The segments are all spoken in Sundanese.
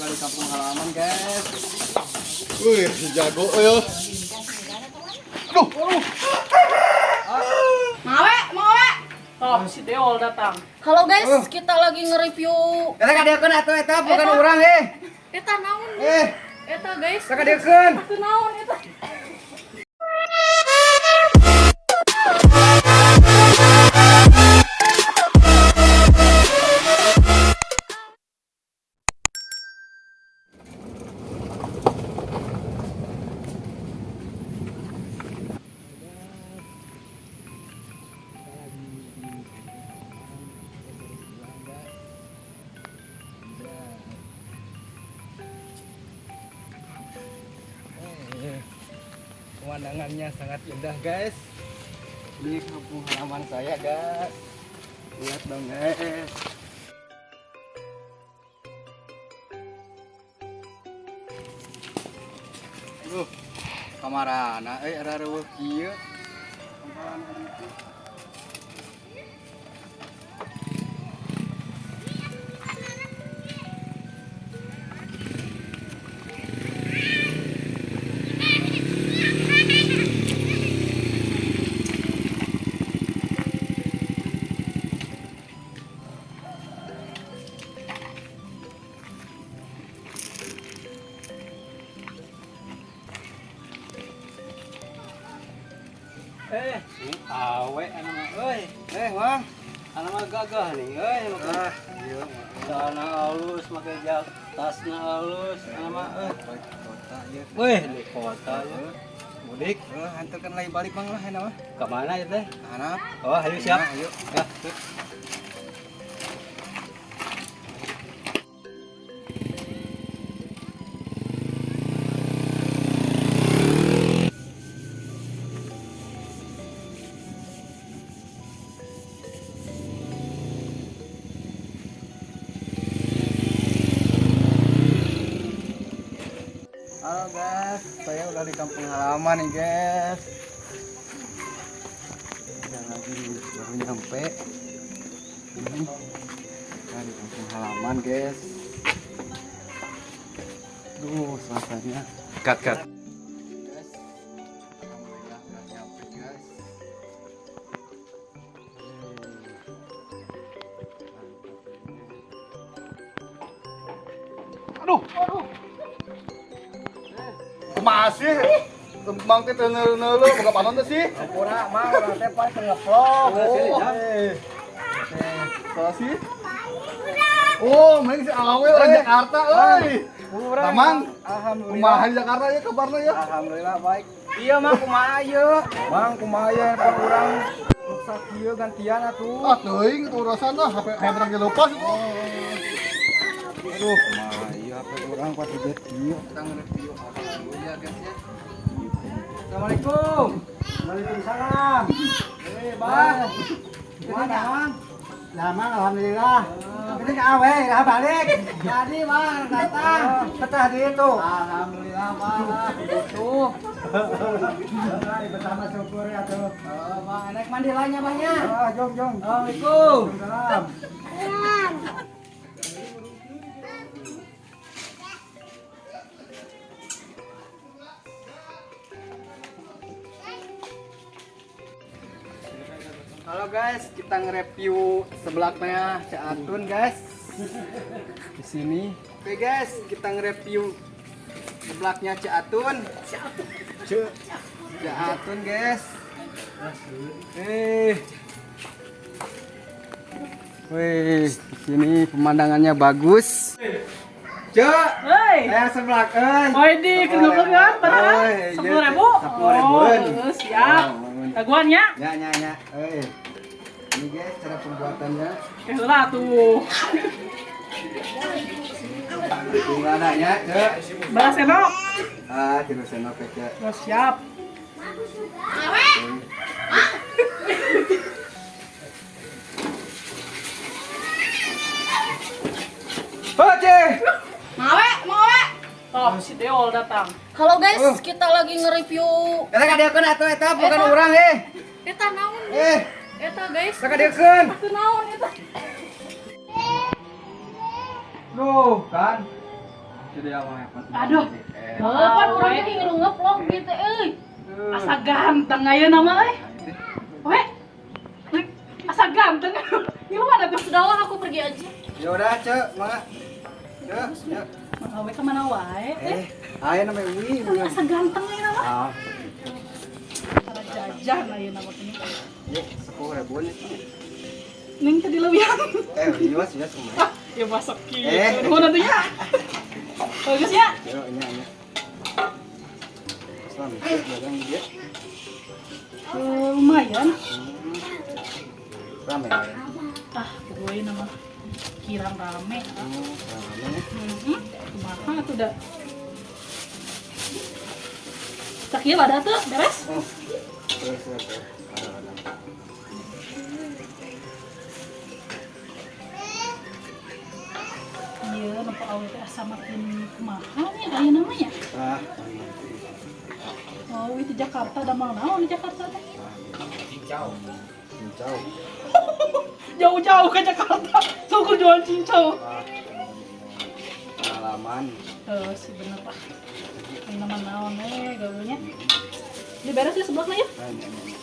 Di kampung halaman, guys. Wih, jago yo. Aduh, aduh. Mawe, mawe. Oh, si Deol datang. Halo guys, kita lagi nge-review. Eta kadieukeun atuh eta bukan Eta. Urang eh. Eta naon? Eh, Eta guys. eta kadieukeun. Eta naon eta? Pemandangannya sangat indah, guys. Ini kampung halaman saya, guys. Lihat dong, guys. Duh, kamarana euy era reueuh kieu. Kamarana ditu. Eh, awe anu mah euy. Eh, Mang. Anu mah gagah nih euy, make Ah, ieu mah. celana halus, make jak tasna halus, anu mah euy. Balik ke kota ieu. Weh, di kota ya. Mudik, hantarkan lagi balik Mang lah enak mah. Ke mana ya teh? Hanap. Oh, ayo siap. Nah, ayo. Ya. Halo guys, saya udah di kampung halaman nih guys. Udah lagi baru nyampe. Ini udah di kampung halaman guys. Duh, suasananya. Cut, cut. Guys, alhamdulillah udah nyampe guys. Aduh, aduh. Kumaha sih? Mang teh teu neuleuh boga panon teh sih. Ampura, mang, urang teh pan teu ngevlog. Oh. Eh, Salah sih? Oh, mending si Awe orang Jakarta euy. Kurang. Tamang, Alhamdulillah. kumaha di Jakarta ya kabarna ya? Alhamdulillah baik. Iya mang kumaha ieu? Mang kumaha ieu handphone urang rusak ieu gantian atuh. Ah, teuing itu urusan lah, HP HP urang ge lepas itu. Aduh, kumaha ieu HP urang pas ribet ieu. Kita nge-review HP dulu ya guys ya. Assalamualaikum. Waalaikumsalam. Eh, Bang. Gimana, Bang? Lah mang alhamdulillah. Ini awe lah balik. Jadi mang datang. Petah di itu. Alhamdulillah, Bang. Butuh. Bersama syukur ya tuh. Oh, Bang, naik mandi lainnya, Bang ya. Ah, jom jom. Assalamualaikum. Salam. Halo guys, kita nge-review seblaknya Cak Atun guys. Di sini. Oke guys, kita nge-review seblaknya Cak Atun. Cak Atun guys. Eh. Wih, di sini pemandangannya bagus. Cak, Hei. eh seblak euy. Oh, ini kenapa kan? Padahal Oh, iya, 10.000. 10.000-an. Oh, siap. Daguannya? Ya, ya, ya. Eh. Ini guys cara pembuatannya. Oke lah tuh. Gimana ya, Cek? Balas sendok. Ah, tilu sendok ya, Cek. Oh, siap. Mawe. Oh, Cek. Mawe, mawe. Oh, si Deol datang. Halo guys, kita lagi nge-review. Eta kadieukeun atuh eta bukan Eta. urang eh. Eta naon? Eh, Eta guys. eta kadieukeun. Eta naon eta? Duh, kan. Jadi apa? Aduh. Heuh, pan urang teh ngeluh gitu euy. Asa ganteng ayeuna mah euy. We. Asa ganteng. Gimana tuh? Sudahlah aku pergi aja. Ya udah, Cek, mangga. Cek, ya. Mang Awe kemana wae? Eh, aya namanya Uwi. Asa ganteng ayeuna mah. Ah, Cara jajan ayeuna mah kini. ya, 10.000 nih. Neng tadi leuwihan. Eh, iya sih, ya semua. Ya masak kieu. Eh. Nuhun atuh nya. Bagus ya. Yo, ini ini. Islam, dagang dia. Lumayan. Rame ya. Ah, gue nama kirang rame. Rame. Kumaha atuh da. Sakieu wadah tuh beres. Oh. Terus, terus, terus. Ada, ada. Iya, nempo awe teh asa makin kumaha nya aya namanya. Ah, Oh, itu Jakarta da mau naon di Jakarta teh? cincau. Cincau. Jauh-jauh ke Jakarta, syukur jual cincau. Ah, pengalaman. Oh, sih bener pak. Ini nama naon eh gaulnya. Ini beres ya sebelahnya ya. Nah, ini, ini.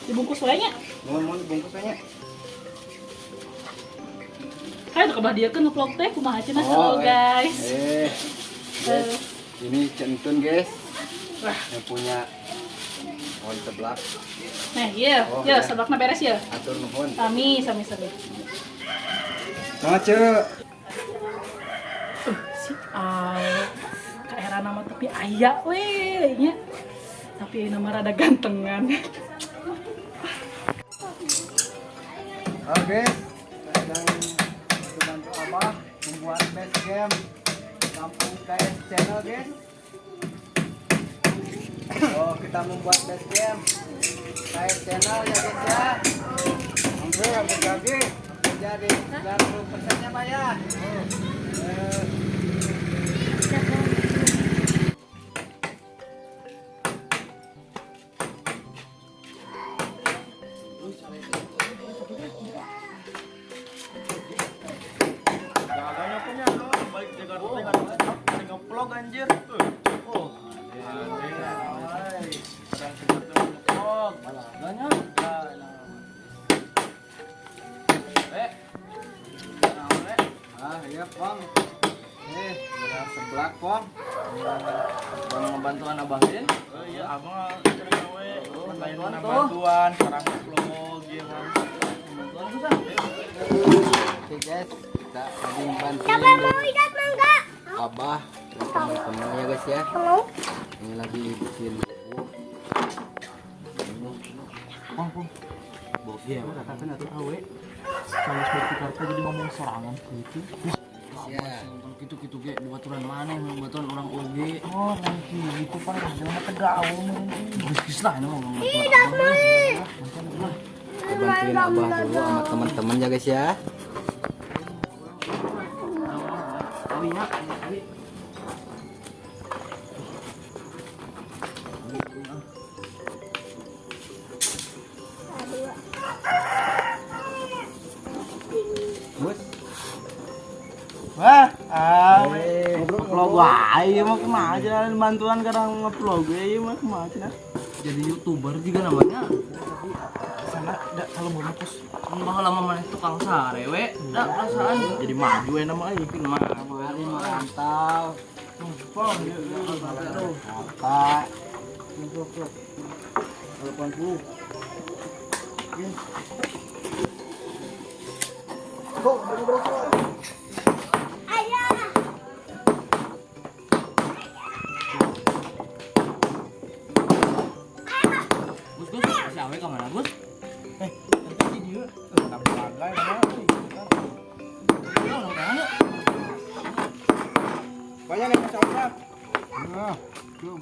Dibungkus wae nya. Mau mau dibungkus aja. Kayak tuh kebah dia kan ngevlog teh kumaha cenah halo guys. Guys, ini Centun guys. Wah. Yang punya pohon seblak. Nah, iya, Oh, ya iya. seblakna beres ya. Atur nuhun. Sami, sami, sami. Nah, Cek. Si Awe. Ka era nama tapi aya we nya. Tapi ayeuna mah rada gantengan. Halo guys, kita sedang bantu Abah membuat base game Kampung KS Channel guys. Oh, kita membuat base game KS Channel ya guys ya. Hampir hampir jadi, hampir jadi 90%-nya Pak ya. Gaganya punya balik Jakarta teh ngevlog anjir. Oh. Sedang Jakarta ngevlog. Balaganya. Ah, iya, Pong. Udah seblak, Pong. Bang ngebantuan Abang Din. Oh iya, Abang sering gawe. Bantuan bantuan, sekarang vlog ya, Bang. Bantuan susah. Oke guys, kita lagi bantuin Abah dan teman-teman ya guys ya. Ini lagi bikin bubur. Pong, pong. Bogi ya, katakan atuh awe. Kalau balik Jakarta jadi ngomong sorangan gitu. Ya. Gitu-gitu ge baturan maneh, baturan orang oge. Oh, gitu pan jelema teh gaul meureun. Geus lah ini mah baturan. Kita bantuin Abah dulu sama teman-teman ya guys ya. Bus. Wah, awe. Ngobrol Ngevlog wae mah kumaha aja bantuan kadang ngevlog we mah kumaha cenah. Jadi youtuber juga namanya. Sana da kalau mau pos. Baheula mah maneh tukang sare we. Da perasaan Jadi maju we nama euy. mah Kemarin merantau. Apa? 80. Kok ngobrol Gus Gus si awe ka mana Gus? Tadi dia bagai nama euy. Yo, tangan yuk. Banyak yang masak. Nah, belum.